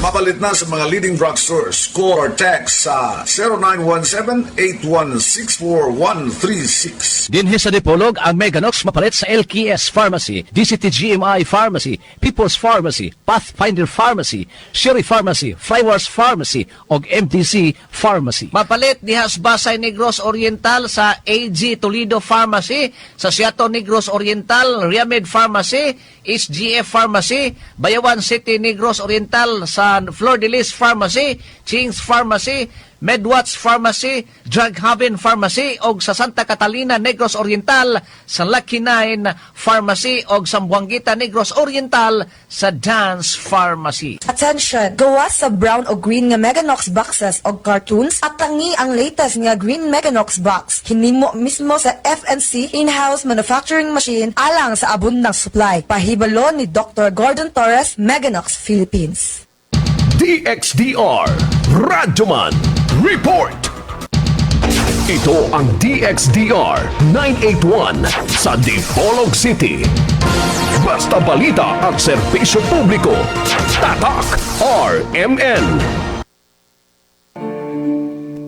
Mapalit na sa mga leading drugstores. Call or text sa 0917-8164136. Dinhi sa Dipolog, ang Meganox mapalit sa LKS Pharmacy, DCTGMI Pharmacy, People's Pharmacy, Pathfinder Pharmacy, Sherry Pharmacy, Flywars Pharmacy, og MDC Pharmacy. Mapalit diha sa Basay, Negros Oriental sa AG Toledo Pharmacy, sa Siato, Negros Oriental, Riamed Pharmacy, SGF Pharmacy, Bayawan City, Negros Oriental sa Flor de Lis Pharmacy, Ching's Pharmacy, Medwatch Pharmacy, Drug Haven Pharmacy og sa Santa Catalina, Negros Oriental sa Lucky Nine Pharmacy og sa Zamboanguita, Negros Oriental sa Dance Pharmacy. Attention! Gawas sa brown o green nga Meganox boxes o cartoons at tangi ang latest nga green Meganox box. Hinimo mismo sa FNC in-house manufacturing machine alang sa abundang supply. Pahibalo ni Dr. Gordon Torres, Meganox Philippines. DXDR Radyoman Report. Ito ang DXDR 981 sa Dipolog City. Basta balita at serbisyo publiko. Tatak RMN.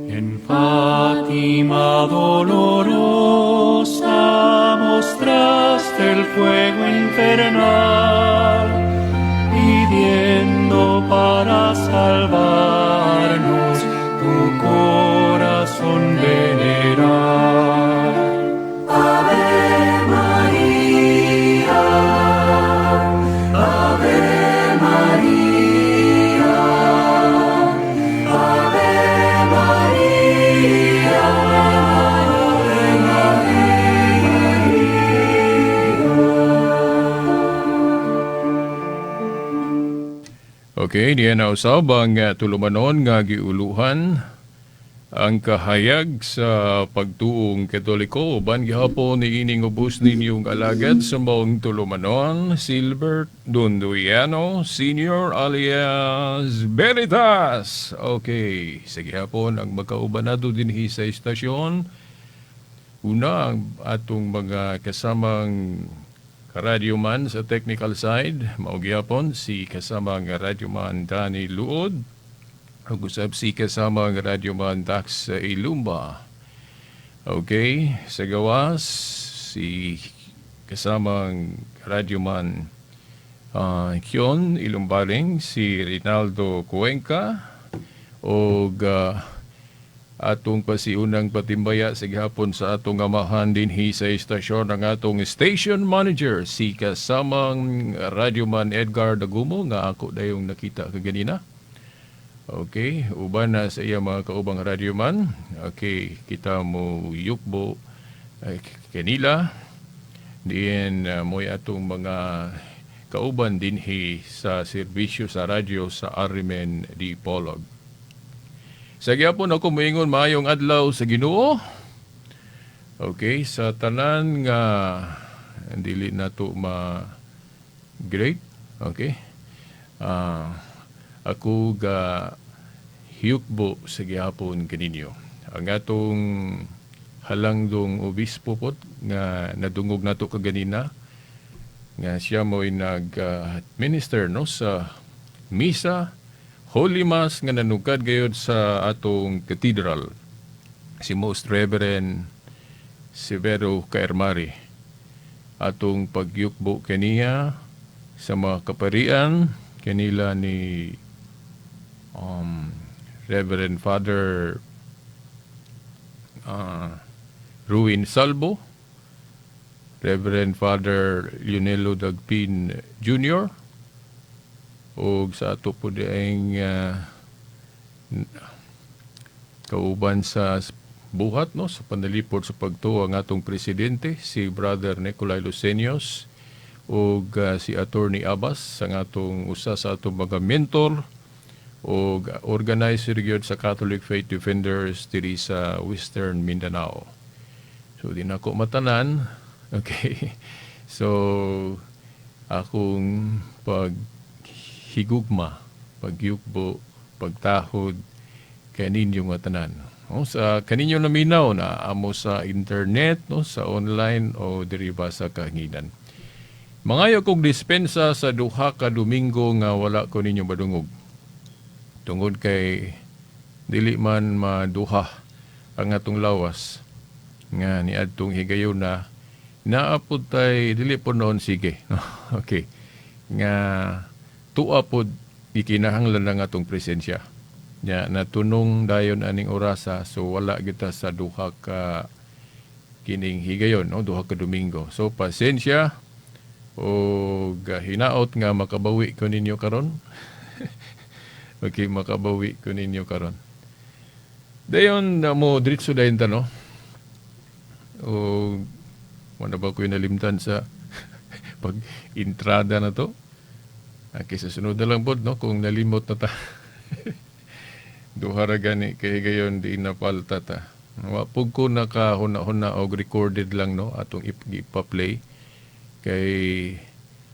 En Fátima dolorosa mostraste el fuego infernal, pidiendo para salvarnos tu corazón venerar. Ave María, Ave María, Ave María, Ave María. Okay, diya na usab ang tulumanon nga giuluhan ang kahayag sa pagtuong Katoliko, uban gihapon ni ining ubos ninyong alagad sa maong tulumanon, Silbert Donduyano Senior alias Veritas. Okay, sa gihapon ang magkauban nato dinhi sa istasyon. Una, ang atong mga kasamang karadyoman sa technical side, mao gihapon si kasamang radyoman Danny Luod, ug usab si kasamang radyoman Dax Ilumba. Okay, sa gawas, si kasamang radyoman Kion Ilumbaring, si Rinaldo Cuenca, og atong pasiunang patimbaya sa gihapon sa atong amahan dinhi sa istasyon, ang atong station manager, si kasamang radyoman Edgar Dagumo nga ako dayong nakita kaganina. Okay, uban na sa iya mga kaubang radyoman. Okay, kita mo yukbo ay, kanila. Diin mo'y atong mga kauban dinhi sa serbisyo sa radyo sa RMN Dipolog. Sa gyapon ako moingon, maayong adlaw sa Ginoo. Okay, sa tanan nga dili nato ma great. Okay. Ako ga hiyukbo sa gihapon kaninyo. Ang atong halangdong obispo pot nga nadungog nato kaganina nga siya mo'y nag-minister, no, sa misa, Holy Mass nga nanugkad gayod sa atong cathedral, si Most Reverend Severo Caermari. Atong pagyukbo kaniya sa mga kaparian kanila ni Reverend Father Ruin Salvo, Reverend Father Leonelo Dagpin Jr., ug sa ato po dieng kauban sa buhat, no, sa panalipod sa pagtuo, ang atong presidente, si Brother Nicolai Lucenios, ug si Attorney Abbas, ang atong usa sa atong mga mentor ug organizer gyud sa Catholic Faith Defenders diri sa Western Mindanao. So di nako matanan. Okay. So akong paghigugma, pagyukbo, pagtahod kaninyo nga tanan. No, sa kaninyo naminaw na amo sa internet, no, sa online o diri ba sa kahanginan. Mangayo kog dispensa sa 2 ka Domingo nga wala ko ninyo madungog. Tungod kay dili man maduha ang atong lawas nga niadtong higayuna naa pud tay dili po noon, sige, no? Okay, nga tuwa pod ikinahanglan ang atong presensya nya natunong dayon aning orasa. So wala kita sa duha ka kining higayon, no, duha ka Domingo. So pasensya o hinaot nga makabawi ko ninyo karon. Okay, makabawi ko ninyo karon. Dayon na mo diretso dayon ta, no? O wala ba ko yung nalimtan sa pag entrada na to? Okay, sa sunod na lang pod, no, kung nalimot na ta. Duha ra gani kay gayon, di na palta ta. Wa pud ko nakahuna-huna og recorded lang, no, atong ipa-play kay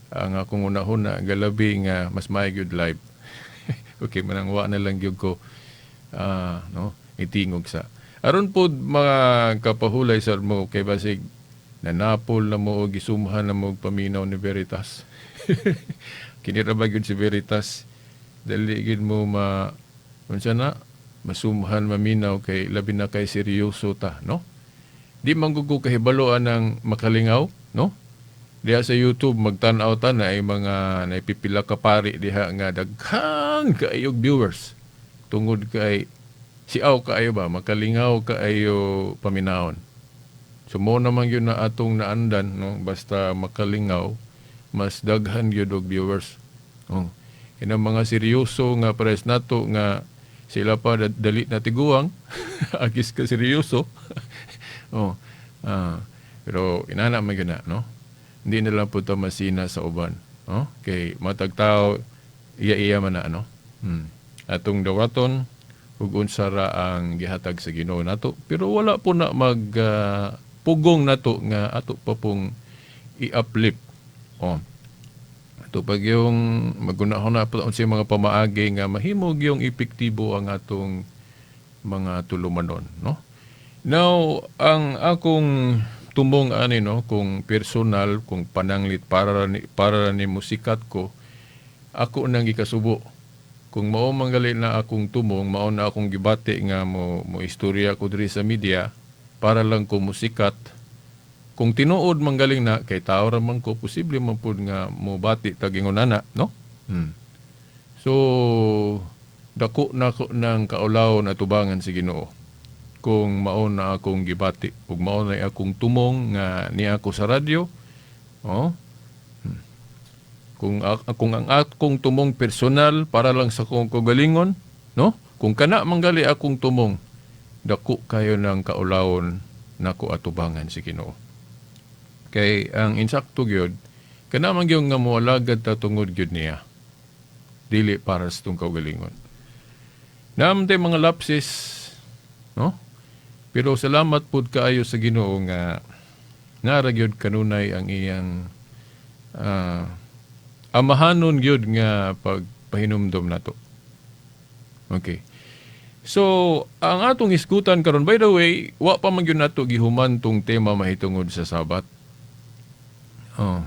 ang akong una-huna galabi nga mas maayo gyud live. Okay, manang wa na lang gyud ko no, itingog sa aron pod mga kapahulay sa mo kay basig nanapol na mo o gisumhan na mo og paminaw ni Veritas. Kini ra ba gyud si Veritas, dali gyud mo ma unsa na masumhan maminaw kay labi na kay seryoso ta, no? Di man gud ko kahibalo ang makalingaw, no? Diha sa YouTube magtan-aw ta na ay mga naipipila ka pari diha nga daghan kaayog viewers tungod kay siaw kaayo ba, makalingaw kaayo paminawon. So mo naman yun na atong naandan, no, basta makalingaw mas daghan gyud og viewers. Oh. Kinang mga seryoso nga pares nato nga sila pa dali na tiguang agis ka seryoso. Oh. Ah, pero inana man gyud na, no? Hindi na lang po ta masina sa uban, no? Kay matag tao iya-iya man na, no? Atong dawaton ug unsa ra ang gihatag sa Ginoo nato. Pero wala po na mag pugong nato nga ato pa pong i-uplift. Oh. Ato pag yung magunahon po unsay mga pamaagi nga mahimog yung epektibo ang atong mga tulumanon, no? Now, ang akong tumong ani, no, kung personal, kung pananglit para ni musikat ko, ako nang gikasubo. Kung mao manggali na akong tumong, mao na akong gibati nga mo mo istorya ko diri sa media para lang ko musikat. Kung tinuod manggaling na kay tao ra man ko, posible man pud nga mo bati tag ingon ana, no? So dako na ko ng kaulaw na tubangan sa Ginoo kung mao na akong gibati ug mao na akong tumong nga niya ako sa radyo, oh. Kung ang akong tumong personal para lang sa akong kagalingon, no, kung kana manggali akong tumong, dako kayo ng kaulawon nako atubangan si Ginoo. Kay ang insakto gyud kana man gyud nga moalagad ta tungod gyud niya, dili para sa tong kaugalingon. Naam mga lapses, no? Pero salamat pud kaayo sa Ginoo nga nara gyud kanunay ang iyang amahanon gyud nga pagpahinumdom nato. Okay. So, ang atong iskutan karon, by the way, wa pa man gyud nato gihuman tong tema mahitungod sa Sabat. Oh.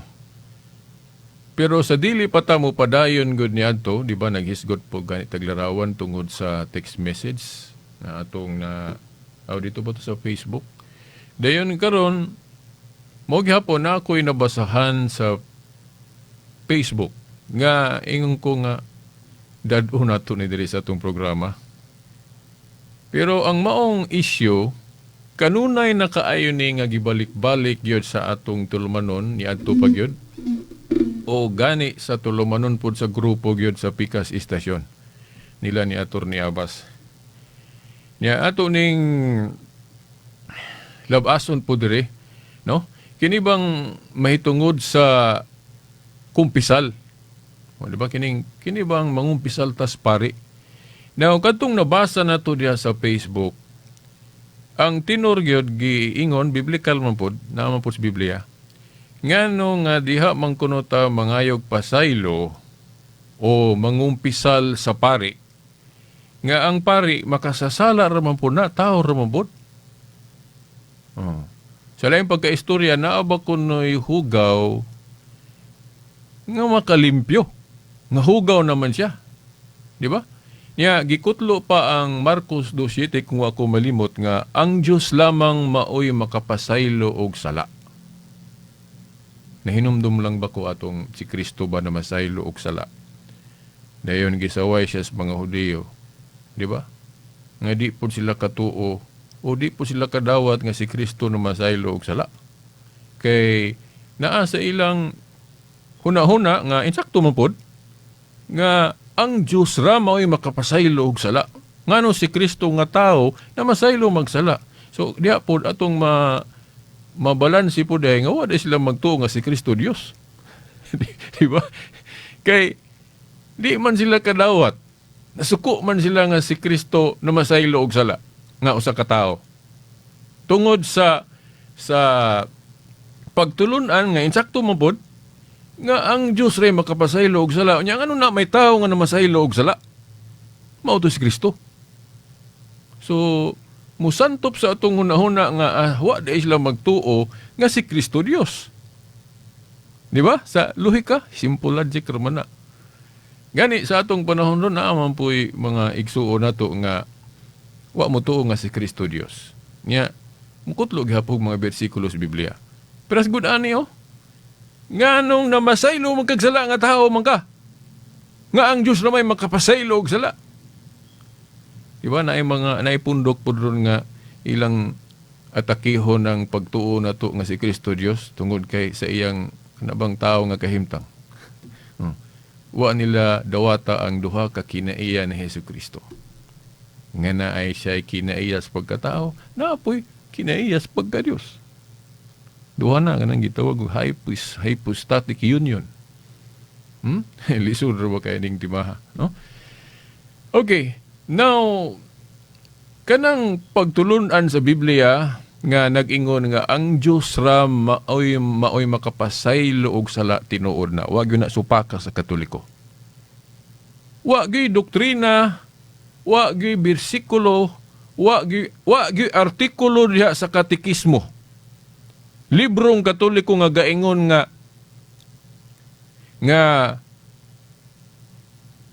Pero sa dili pa ta mo padayon gud niadto, di ba naghisgot po gani taglarawan tungod sa text message na atong na oh, dito ba to sa Facebook. Dayon karon mo gihapon na ako'y nabasahan sa Facebook nga ingon ko nga dad-o nato ni diri sa atong programa. Pero ang maong issue kanunay na kaayo ni nga gibalik-balik gyud sa atong tulumanon ni adto pa gyud o gani sa tulumanon pud sa grupo gyud sa Pikas Istasyon nila ni Atty. Abbas. Nya ato ning labason po diri, no? Kini bang mahitungod sa kumpisal? O, di ba kining kini bang mangumpisal tas pari? Now kadtong nabasa nato diha sa Facebook, ang tinor gyud giingon biblical man pud, naa man pud sa Biblia. Ngano nga diha man kuno ta mangayog pasaylo o mangumpisal sa pari, nga ang pari makasasala ra man pud na, tao ra man pud. Oh. Sa laing pagkaistorya, naa ba kuno'y hugaw nga makalimpyo? Nga hugaw naman siya. Di ba? Nya gikutlo pa ang Marcos 2:7, kung ako malimot, nga ang Dios lamang maoy makapasaylo og sala. Nahinumdum lang ba ko atong si Kristo ba na masaylo og sala? Dayon gisaway siya sa mga Hudiyo. Di ba? Nga di po sila katuo o di po sila kadawat nga si Kristo na masaylo og sala. Kay naa sa ilang huna-huna nga insakto man pod nga ang Dios ra mao'y makapasaylo og sala. Ngano si Kristo nga tao na masaylo magsala? So diha pod atong mabalanse pod ay nga wa di sila magtuo nga si Kristo Dios. Di ba? Kay di man sila kadawat. Nasuko man sila nga si Kristo na masaylo og sala nga usa ka tawo. Tungod sa pagtulunan nga insakto man pod nga ang Dios ray makapasaylo og sala. Unya ngano na may tawo nga namasaylo og sala? Mao to si Kristo. So musantop sa atong hunahuna nga wa di sila magtuo nga si Kristo Dios. Di ba? Sa lohika, simple logic ra man na. Gani sa atong panahon ron, naa man po'y mga igsuon nato nga wa mo tuo nga si Kristo Dios. Nya mukutlo gihapon mga bersikulo sa Biblia. Pero good ani oh. Nganong namasaylo man kag sala nga tao man ka? Nga ang Dios na may makapasaylo og sala. Di ba naay mga naipundok pod ron nga ilang atakihon ng pagtuo nato nga si Kristo Dios tungod kay sa iyang kanabang tao nga kahimtang. Wa nila dawata ang duha ka kinaiya ni Hesus Kristo. Nga naay siya kinaiya sa pagkatao, naapoy kinaiya sa pagka-Dios. Duha na kanang gitawag og hypostatic union. Lisod ra ba kay ning timaha, no? Okay, now kanang pagtulunan sa Biblia nga nag-ingon nga ang Dios ra maoy makapasaylo og sala, tinuod na. Wa gyud na supaka sa Katoliko. Wa gyud doktrina, wa gyud bersikulo, wa gyud artikulo diha sa katekismo. Librong Katoliko nga gaingon nga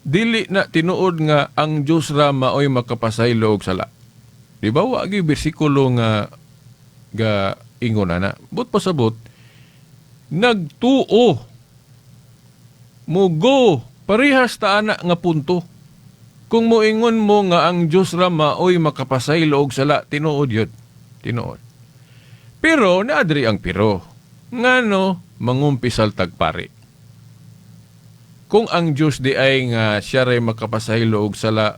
dili na tinuod nga ang Dios ra maoy makapasaylo og sala. Di ba wa gyud bersikulo nga ga ingon ana? But pasabot nagtuo mugo parehas ta ana nga punto. Kung moingon mo nga ang Dios ra maoy makapasaylo og sala, tinuod yun. Tinuod. Pero naadri ang pero. Ngano mangumpisal tagpari? Kung ang Dios di ay nga siya ray makapasaylo og sala,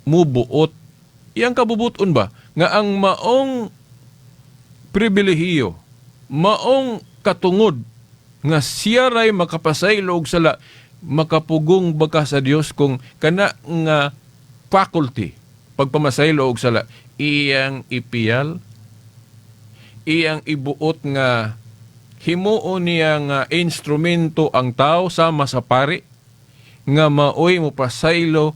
mubuot, iyang kabubuton ba nga ang maong pribilehiyo, maong katungod nga siya ray makapasaylo og sala, makapugong ba ka sa Dios kung kana nga faculty pagpamasaylo og sala iyang ipiyal, iyang ibuot nga himuon niya nga instrumento ang tao sama sa pari nga maoy mopasaylo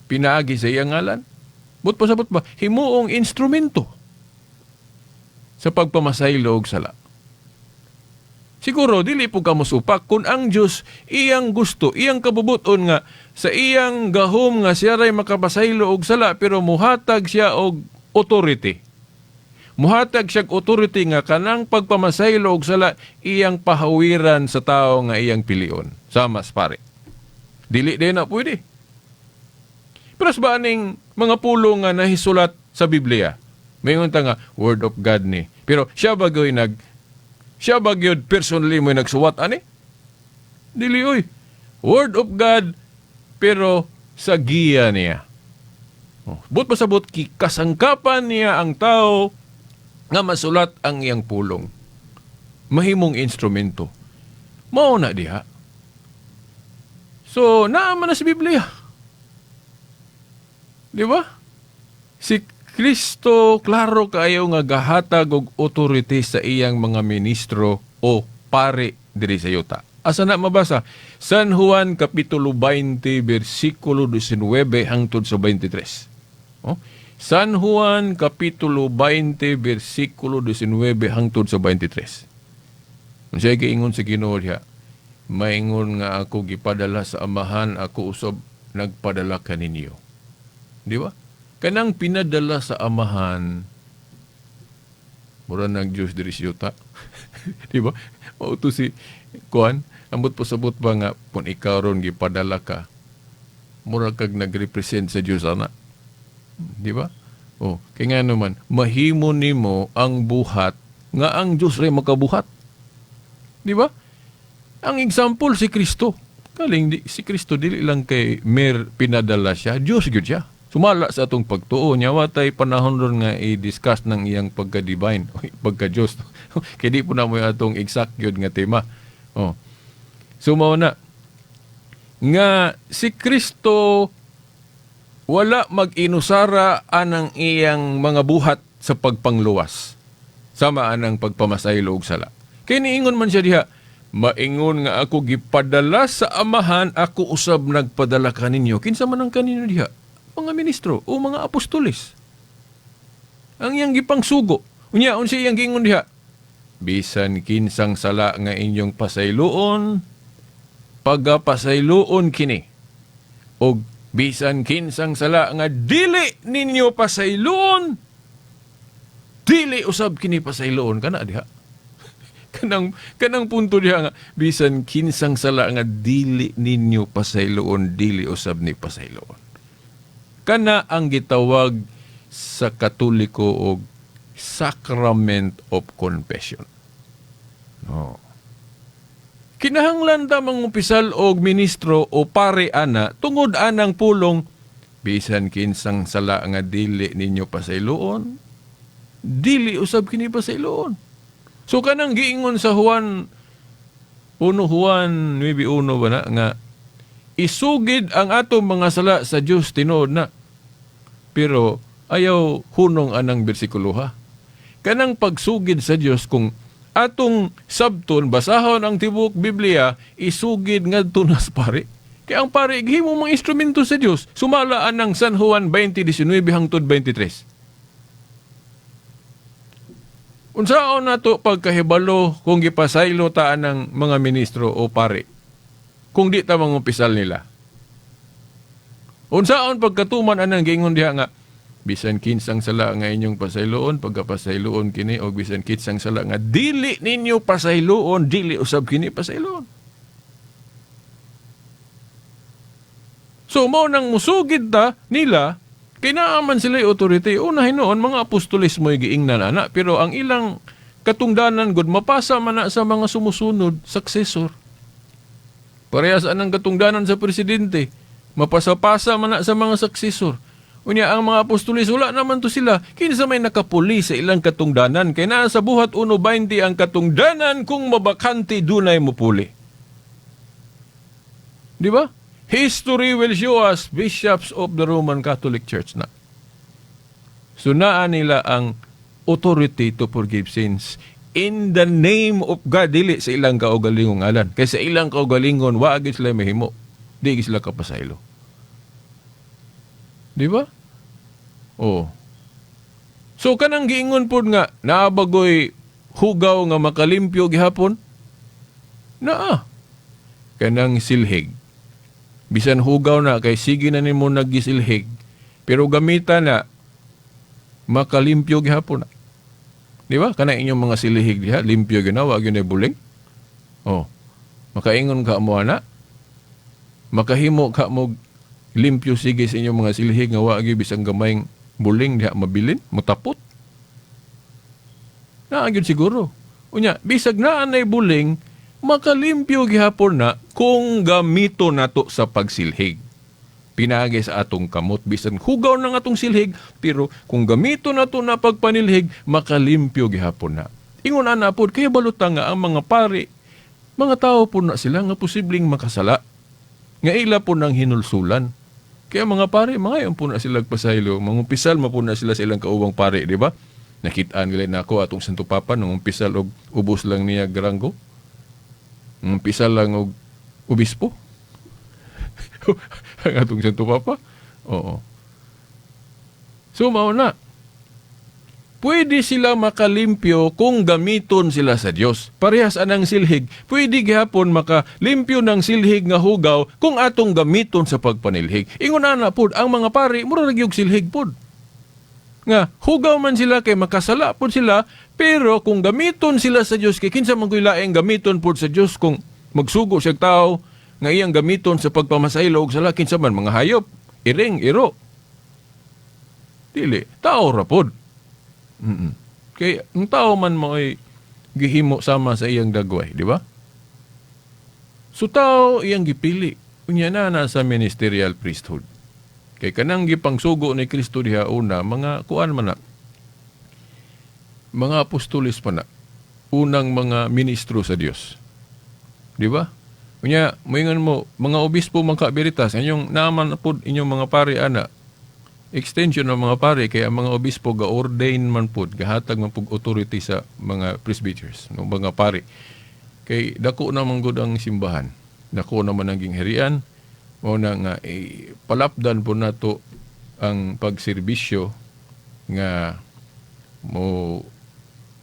pinaagi sa iyang ngalan? But pasabot ba, himuong instrumento sa pagpamasaylo og sala. Siguro dili po ka mosupak kung ang Dios iyang gusto, iyang kabubuton nga sa iyang gahom nga siya ray makapasaylo og sala, pero muhatag siya og authority. Muhatag siya og authority nga kanang pagpamasaylo og sala iyang pahawiran sa tao nga iyang pilion. Sama sa pare. Dili din na pwede. Pero sa ba aning mga pulong nga nahisulat sa Biblia? Mayon ta nga word of God ni. Pero siya ba gyud personally mo nagsuwat ani? Dili oy. Word of God pero sa giya niya. Oh, but pasabot kasangkapan niya ang tao nga masulat ang iyang pulong. Mahimong instrumento. Mao na diha. So, naa man na sa Biblia. Di ba? Si Kristo klaro kaayo nga gahatag og authority sa iyang mga ministro o pare diri sa yuta. Asa na mabasa? San Juan kapitulo 20 bersikulo 19 hangtod sa 23. Oh? San Juan kapitulo 20 bersikulo 19 hangtod sa 23. Unsay giingon sa Ginoo diha? Maingon nga ako gipadala sa Amahan, ako usab. nagpadala kaninyo. Di ba? Kanang pinadala sa Amahan, mura nang Diyos diri sa yuta. Di ba? Mao to si kuan, ambot pasabot ba nga kung ikaw ron gipadala ka, mura kag nagrepresent sa Diyos ana. Di ba? Oh, kay nga naman, mahimo nimo ang buhat nga ang Diyos ray makabuhat. Di ba? Ang example si Kristo. Kaling di, si Kristo dili lang kay mer pinadala siya, Diyos gyud siya. Sumala sa atong pagtuo niya, watay panahon ron nga i-discuss ng iyang pagka-divine, pagka-Diyos. Kay di po na mo atong exact gyud nga tema. Oh. So mao na nga si Kristo wala mag-inusara anang iyang mga buhat sa pagpangluwas. Sama anang pagpamasaylo og sala. Kay niingon man siya diha, maingon nga ako gipadala sa Amahan, ako usab nagpadala kaninyo. Kinsa man ang kaninyo diha? Mga ministro o mga apostoles. Ang iyang gipangsugo. Unya, unsa iyang giingon diha? Bisan kinsang sala nga inyong pasayloon, pagapasayloon kini. Og bisan kinsang sala nga dili ninyo pasayloon, dili usab kini pasayloon kana diha. Kanang punto diha nga bisan kinsang sala nga dili ninyo pasayloon, dili usab ni pasayloon. Kana ang gitawag sa Katoliko og Sacrament of Confession. No. Kinahanglan ta mangumpisal og ministro o pare ana tungod anang pulong bisan kinsang sala nga dili ninyo pasayloon, dili usab kini pasayloon. So kanang giingon sa Juan 1 Juan 9:1 ba na nga isugid ang atong mga sala sa Dios, tinuod na. Pero ayaw hunong anang bersikulo ha. Kanang pagsugid sa Dios, kung atong sabton basahon ang tibuok Biblia, isugid ngadto nas pare. Kay ang pare gihimo mga instrumento sa Dios. Sumala anang San Juan 20:19 hangtod 23. Unsaon nato pagkahibalo kung gipasaylo ta anang mga ministro o pare kung di ta mangumpisal nila? Unsaon pagkatuman anang giingon diha nga bisan kinsang sala nga inyong pasayloon, pagkapasayloon kini, o bisan kinsang sala nga dili ninyo pasayloon, dili usab kini pasayloon? So mao nang musugid ta nila, kay naa man sila authority. Una hinuon mga apostolis mo'y giingnan ana, pero ang ilang katungdanan gud mapasa man na sa mga sumusunod, successor. Parehas anang katungdanan sa presidente, mapasa-pasa man na sa mga successor. Unya ang mga apostolis wala naman to sila. Kinsa may nakapuli sa ilang katungdanan? Kay naa sa Buhat 1:20 ang katungdanan, kung mabakante dunay mupuli. Di ba? History will show us bishops of the Roman Catholic Church na. So naa nila ang authority to forgive sins in the name of God, dili sa ilang kaugalingong ngalan. Kay sa ilang kaugalingon, wa gyud sila mahimo. Di gyud sila kapasaylo. Di ba? Oh. So kanang giingon pod nga naa bagoy hugaw nga makalimpyo gihapon? Naa. Kanang silhig. Bisan hugaw na kay sige na nimo naggisilhig, pero gamita na makalimpyo gihapon na. Di ba? Kana inyong mga silhig diha, limpyo gyud na, wa gyud na buling. Oh. Makaingon ka mo ana. Makahimo ka mo limpyo sige sa inyong mga silhig nga wa gyud bisan gamayng buling diha mabilin, mutapot. Naa gyud siguro. Unya, bisag naa nay buling, makalimpyo gihapon na kung gamito nato sa pagsilhig. Pinaagi sa atong kamot, bisan hugaw ng atong silhig, pero kung gamito nato na pagpanilhig, makalimpyo gihapon na. Ingon ana pod, kaya baluta nga ang mga pari, mga tao po na sila nga posibleng makasala, nga ila po nang hinulsulan. Kaya mga pari, mga po na sila pasaylo, mangumpisal ma po na sila sa ilang kaubang pari, di ba? Nakitaan nila na ako atong Santo Papa, nung umpisal og ubos lang niya granggo. Umpisal lang og obispo. Ang atong Santo Papa. Oo. So, mao na. Pwede sila makalimpyo kung gamiton sila sa Dios. Parehas anang silhig, pwede gihapon makalimpyo ng silhig nga hugaw kung atong gamiton sa pagpanilhig. Ingon ana pud ang mga pari, mura ra gyud silhig pud. Nga hugaw man sila kay makasala pud sila, pero kung gamiton sila sa Dios, kay kinsa man kuy laing gamiton pud sa Dios kung magsugo siya tao nga iyang gamiton sa pagpamasaylo og sala? Kinsa man? Mga hayop, iring, iro? Dili, tao ra pod. Kay ang tao man mo ay gihimo sama sa iyang dagway, di ba? So tao iyang gipili, unya na na sa ministerial priesthood. Kay kanang gipangsugo ni Kristo diha una, mga kuan man na, mga apostoles pa na, unang mga ministro sa Dios. Di ba? Unya, moingon mo, mga obispo man ka-Veritas, inyong naman pud inyong mga pari ana, extension ng mga pari, kaya ang mga obispo ga-ordain man pud, gahatag man pud authority sa mga presbyters, no, mga pari. Kay dako naman gud ang simbahan. Dako naman ang gingharian, mao na nga eh, palapdan po nato ang pagserbisyo nga mo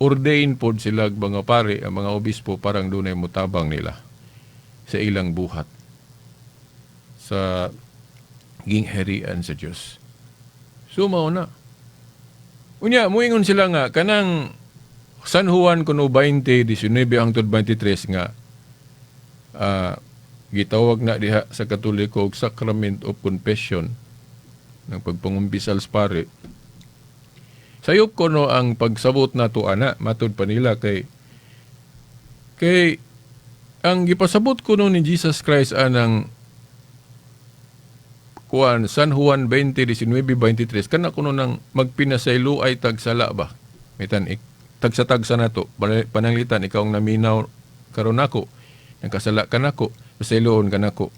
ordain pod sila og mga pari, ang mga obispo, parang dunay mutabang nila sa ilang buhat sa gingharian sa Dios. So mao na. Unya, muingon sila nga kanang San Juan kuno 20, 19 hangtod 23 nga gitawag na diha sa Katoliko og sacrament of confession ng pagpangumpisal sa pare. Sayop kuno ang pagsabot nato ana matud pa nila kay ang gipasabot kuno ni Jesus Christ anang kuan San Juan 20, 19, 23, kana kuno nang magpinasaylo ay tagsala ba, mitan tagsa-tagsa nato. Pananglitan ikaw ang naminaw karon nako, nakasala ka nako, pasayloon ka nako,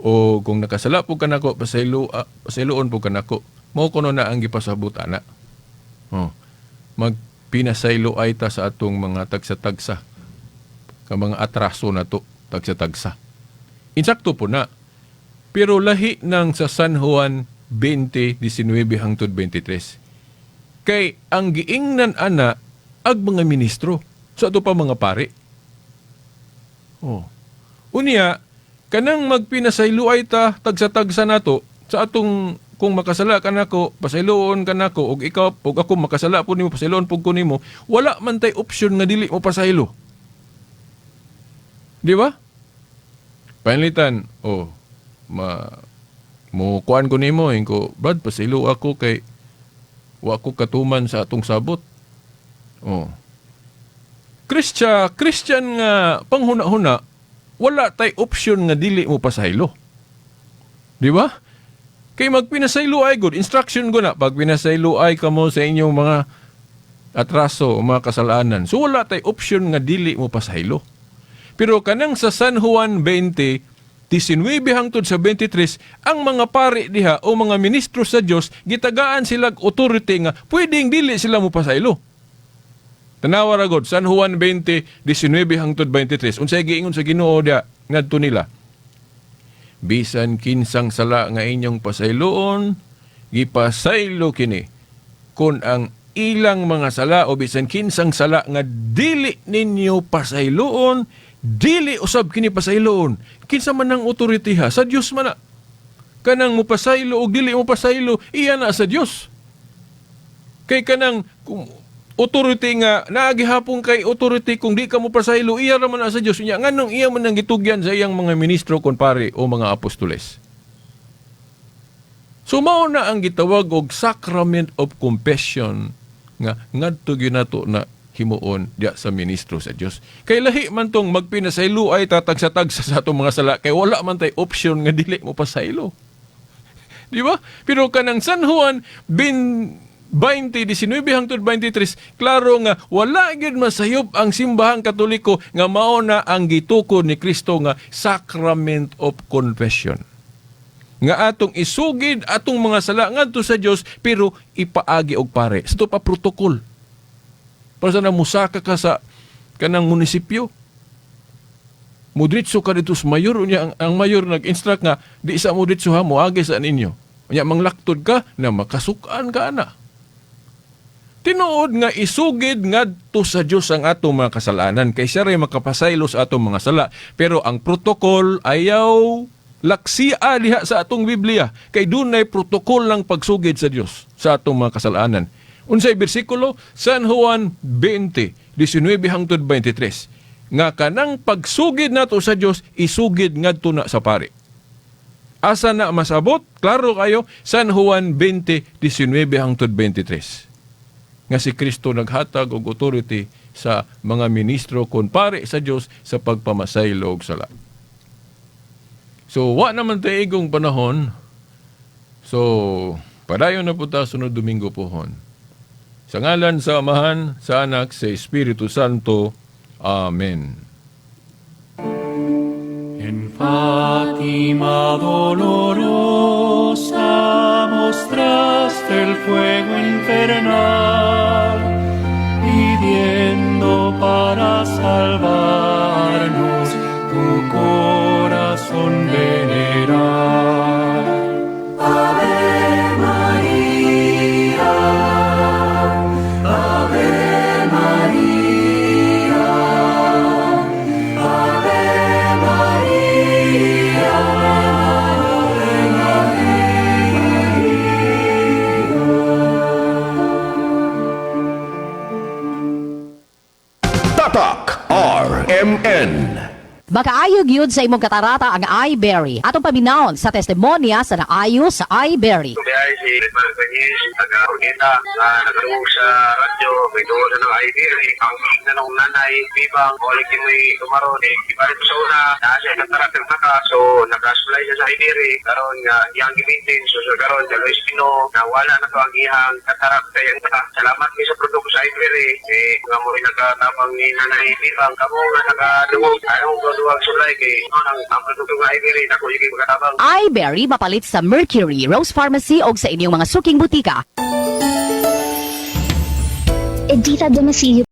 o kung nakasala po ka nako, pasayloon po ka nako. Mao kuno na ang gipasabot ana, oh, magpinasaylo ay ta sa atong mga tagsa-tagsa ka mga atraso nato tagsa-tagsa. Insakto po na, pero lahi ng sa San Juan 20, 19 hangtod 23. Kay ang giingnan ana ag mga ministro sa ato pa mga pari. Oh. Unya, kanang magpinasaylo ay ta tagsa-tagsa nato sa atong kung makasala ka nako, pasayloon ka nako, ug ikaw ug ako makasala po nimo, pasayloon pud ko nimo, wala man tay option nga dili mo pasaylo. Di ba? Pananglitan, oh, ma mo kuan ko nimo, ko, "Brad, pasaylo ako kay wa ko katuman sa atong sabot." Oh. Christian nga panghuna-huna, wala tay option nga dili mo pasaylo. Di ba? Kay magpinasaylo ay good, instruction ko na, pag pinasaylo ay kamo sa inyong mga atraso o mga kasalanan. So wala tay option nga dili mo pasaylo. Pero kanang sa San Juan 20, 19 hangtod sa 23, ang mga pari diha o mga ministro sa Dios gitagaan sila authority nga pwedeng dili sila mo pasaylo. Tanawa ra god, San Juan 20, 19 hangtod 23. Unsay giingon sa Ginoo diha ngadto nila? Bisan kinsang sala nga inyong pasayloon, gipasaylo kini. Kun ang ilang mga sala o bisan kinsang sala nga dili ninyo pasayloon, dili usab kini pasayloon. Kinsa man ang authority ha? Sa Dios man na. Kanang mopasaylo o dili mo pasaylo, iya na sa Dios. Kay kanang kung authority nga naagihapon kay authority kung di ka mo pasaylo, iya ra man na sa Dios. Unya nganong iya man ang gitugyan sa iyang mga ministro kon pare o mga apostoles? So mao na ang gitawag og sacrament of confession nga ngadto gyud nato na himuon diya sa ministro sa Dios. Kay lahi man tong magpinasaylo ay tatagsa-tagsa sa atong mga sala kay wala man tay option nga dili mo pasaylo. Di ba? Pero kanang San Juan bin 20, 19 hangtod 23, klaro nga wala gyud masayop ang simbahang Katoliko nga mao na ang gitukod ni Kristo nga sacrament of confession. Nga atong isugid atong mga sala ngadto sa Dios pero ipaagi og pare. Sa pa protocol. Para sa musaka ka sa kanang munisipyo. Mudritso ka dito sa mayor, unya ang mayor nag-instruct nga di sa mudritso ha, moagi sa ninyo. Unya manglaktod ka na makasukan ka ana. Tinuod nga isugid ngadto sa Dios ang atong mga kasalanan kay siya ray makapasaylo sa atong mga sala. Pero ang protocol, ayaw laksia diha sa atong Biblia kay dunay protocol ng pagsugid sa Dios sa atong mga kasalanan. Unsay bersikulo? San Juan 20, 19 hangtod 23. Nga kanang pagsugid nato sa Dios, isugid ngadto na sa pari. Asa na masabot? Klaro kayo, San Juan 20, 19 hangtod 23 nga si Kristo naghatag og authority sa mga ministro kon pare sa Dios sa pagpamasaylo og sala. So wa naman tay igong panahon. So padayon na po ta sunod Domingo pohon. Sa ngalan sa Amahan, sa Anak, sa Espiritu Santo. Amen. En Fátima dolorosa mostraste el fuego infernal, pidiendo para salvarnos tu corazón veneral. Ave María, Ave María, Ave María, Ave María. Tatak RMN. Makaayo gyud sa imong katarata ang iBerry. Atong paminawon sa testimonya sa naayo sa iBerry. Biyahe si Ritman Peñez, taga Urdaneta, na nagdungog sa radyo, may duol sa ng ID, ang nanong nanay, bibang, wala kimoy tumaro, eh, ipalit ko sa una, naa siya katarak ng mata, so nakasulay siya sa ID, karon nga iyang gimitin, so karon sa Luis Pino, nawala na to ang iyang katarak sa iyang mata. Salamat mi sa produkto sa ID, eh, nga mo rin nakatabang ni nanay bibang, kamo nga nakadungog, ayaw ko duwag sulay, kay ang produkto nga ID, dako yung makatabang. iBerry mapalit sa Mercury, Rose Pharmacy o sa inyong mga suking butika. Edita Domicilio.